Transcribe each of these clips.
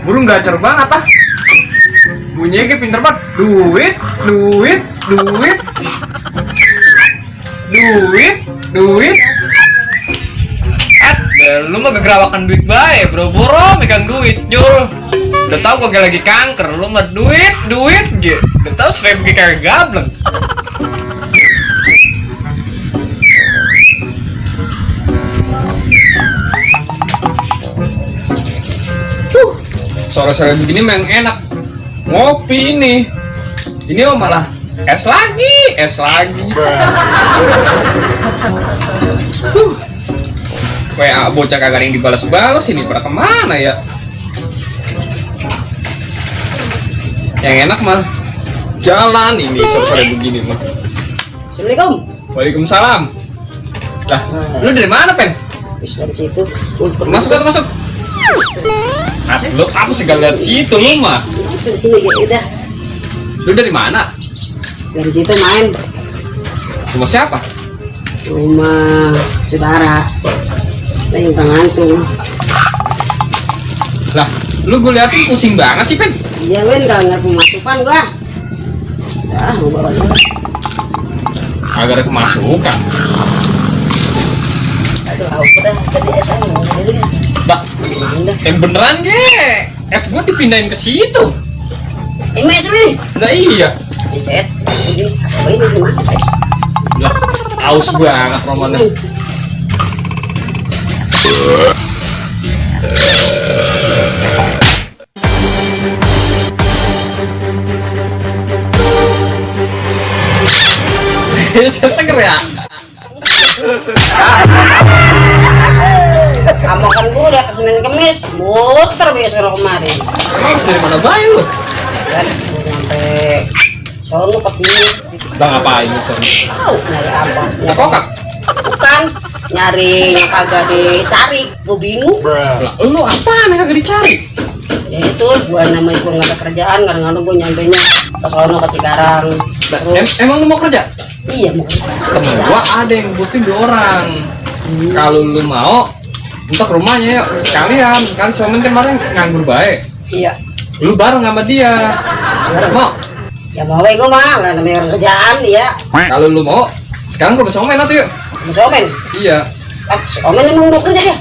burung gacor banget ah. Bunyinya kayak pinter banget. Duit, duit, duit, duit, duit. Lu mah gegerawakan duit bae, boro-boro megang duit, Jul. Udah tahu kagak lagi kanker, lu mah duit, duit, gitu. Udah tahu seribu kayak gableng. Sore-sore begini memang enak ngopi ini. Ini oh malah es lagi, es lagi. Kayak bocah kagak yang dibalas-balas ini pada kemana ya? Yang enak mah jalan ini sore-sore begini mah. Assalamualaikum. Waalaikumsalam. Lah, lu dari mana, Pen? Bisa dari situ. Masuk. Lu apa sih gak lihat situ lu mah? Masuk sini ya udah. Lu dari mana? Dari situ main. Rumah siapa? Rumah saudara. Yang ngantung. Lah, lu gue liatin pusing banget sih, Pen. Iya, Wen, gak ngerti pemasukan gua. Mau bawa aja. Agak ada kemasukan. Aduh, aku dah tadi saya mau dulu ya. Bah, yang beneran ge, es gue dipindahin ke situ. Ini es nih. Nah iya. Biset. Ini apa ini gimana, guys? Lah, aus banget romannya. Seger ya? Kamu kan gua udah Senin Kemis, muter besok kemarin. Harus dari mana bayi lu? Dan sampai sono pagi. Bang ngapain lu sono? Tahu nyari apa? Nah, kokak? Bukan, nyari yang kagak dicari. Gua bingung. Lah, lu apaan yang kagak dicari? Ya itu, gua namanya gua nggak ada kerjaan, kadang-kadang gua nyampenya ke sono ke Cikarang. Terus, Emang lu mau kerja? iya mau ke Cikarang. Temen gua ada yang butuhin 2 orang. Kalau lu mau, untuk rumahnya yuk sekalian. Kan Somen kemarin nganggur baik. Iya. Lu bareng sama dia. Mau? Ya mau gua mah, lah namanya orang kerjaan ya. Kalau lu mau, sekarang gua Somen atau yuk? Mas Omen. Iya. Omen emang mau kerja dia?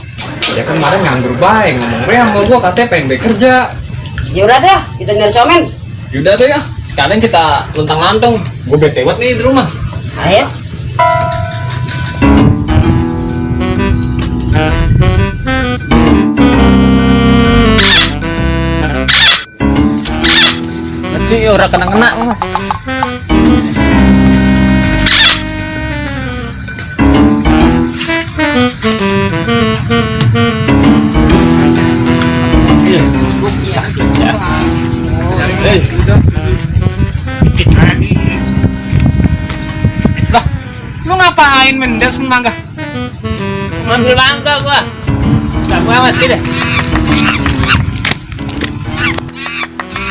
Ya kemarin nganggur baik, ngomong sama gua katanya pengen bekerja. Ya udah deh, kita nyari Omen. Yaudah tuh ya, sekalian kita luntang-lantung. Gua bete banget nih di rumah. Ayo. Kecil ora kena-kena mah. Iya, gua bisa kerja. Lah, lu ngapain mendes mangga? Ngambil mangga gua. Gak amat gitu.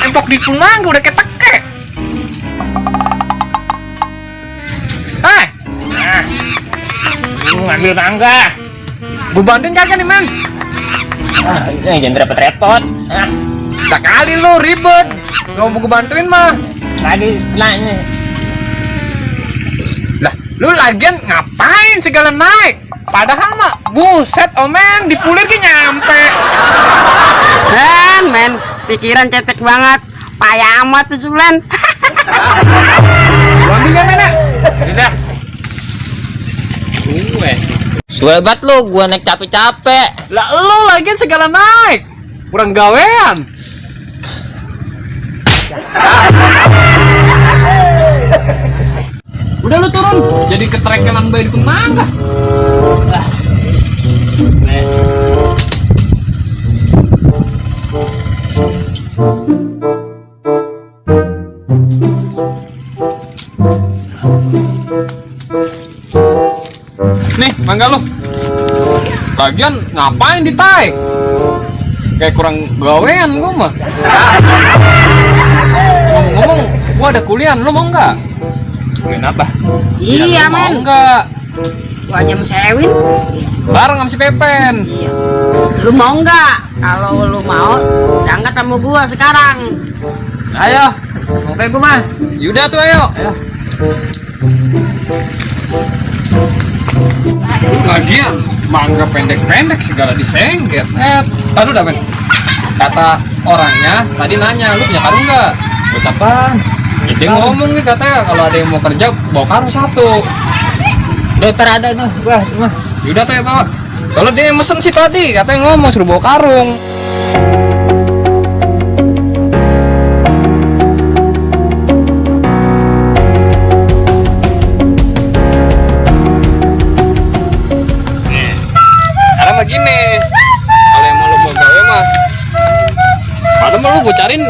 Empok di mangga udah ketekek. Nah, lu ngambil mangga. Gua bantuin kagak nih, men? Ini jangan repot-repot. Dah kali lu ribet. Gak mau gua bantuin mah. Tadi nanya. Lah, lu lagian ngapain segala naik? Padahal mah buset omen dipulir ke nyampe. Men, pikiran cetek banget. Payah amat tuh Sulan. Ambil ya, men. Udah. Gue. Suebat lu, gua naik capek-capek. Lah lu lagian segala naik. Kurang gawean. Udah lu turun, jadi ketrekelan bayi di mangga. Nih, mangga lu. Lagian ngapain ditaik? Kayak kurang gawean gua mah. Ngomong-ngomong, gua ada kuliah, lu mau nggak? Kuliah apa? Iya, Mau men. nggak? Gua aja mesewin. bareng sama si Pepen. Iya. Lu mau nggak? Kalau lu mau, berangkat sama gua sekarang. Ayo, oke gua mah. Yaudah tuh ayo. Lagian mangga pendek-pendek segala disengget. Aduh dah men. Kata orangnya tadi nanya, lu punya karung nggak? Buat apaan? Dia ngomong nih katanya kalau ada yang mau kerja bawa karung satu. Dokter ada tuh, gua cuma. Yaudah tuh ya bawa. Soalnya dia yang mesen sih tadi, katanya ngomong suruh bawa karung. Sekarang begini, kalau emang lo mau gawe mah, padahal mah lo gue cariin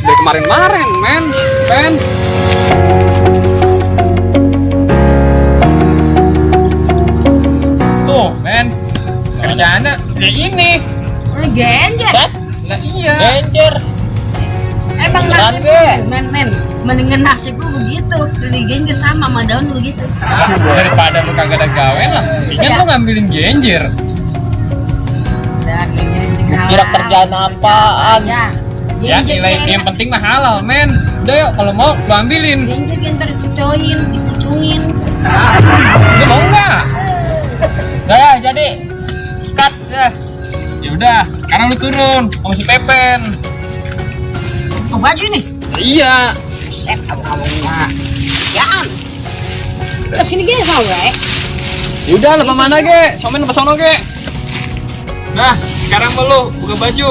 dari kemarin-kemarin, men. Tuh, men, kerjaannya kayak ini. Ini genjer. Lah iya. Genjer. Emang nasib lu, men. Mendingan nasib lu begitu. Lu di genjer sama daun begitu. Daripada lu kagak ada gawe lah, ingat lu ngambilin genjer. Udah, Kira kerjaan apaan? Ya nilai yang penting mah halal, men. Udah yuk, kalau mau lu ambilin. Genjer kan ntar dipucoin, dipucungin. Lu mau nggak? Gak ya, jadi cut ya. Ya udah, sekarang lu turun sama si Pepen. Tuh baju nih. Iya. Set abang-abangnya. Yaan. Kesini gini sama gue. Yaudah, lu kemana ge? Somen ke sono ge. Nah, sekarang lu buka baju.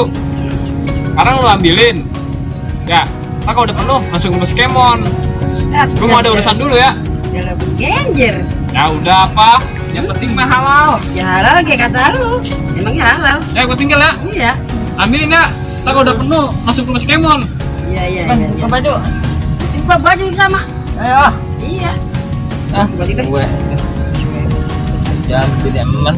Sekarang lu ambilin. Ya, ntar kalau udah penuh langsung ke Kemon. Lu mau ada urusan dulu ya. Jalan genjer. Ya udah apa? Yang penting mah halal. Ya halal kayak kata lu. Emangnya halal? Ya gua tinggal ya. Iya. Ambilin ya. Ntar kalau udah penuh langsung ke Kemon. Iya. Buka baju. Buka baju sama. Ayo. Iya. Ah, Balik deh. gue. Jangan beli aman.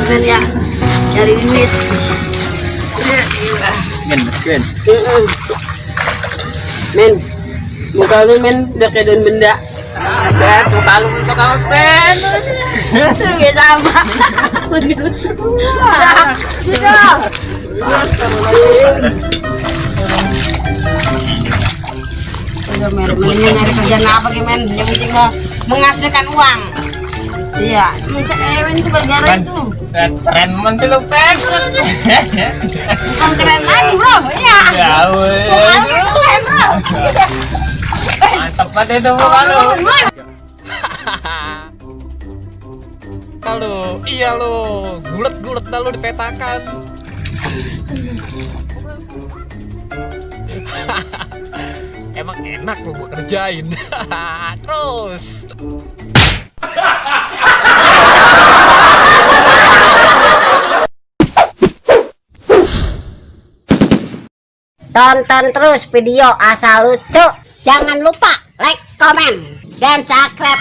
Men ya, cari duit. Gen. Men, muka lu men udah kayak daun benda. Ya, muka lu untuk kamu pen. Itu gak sama. Udah men, nyari kerjaan apa men? Yang penting mah menghasilkan uang. Iya, masa Ewen itu gara-gara itu. Keren men lu pen. Bukan keren lagi bro, iya. Ya weh. Keren bro. Mantap banget itu muka lu. Halo, iya lo, gulet dah lo dipetakan. Emang enak lo gua kerjain. Terus. Tonton terus video asal lucu. Jangan lupa like, komen, dan subscribe.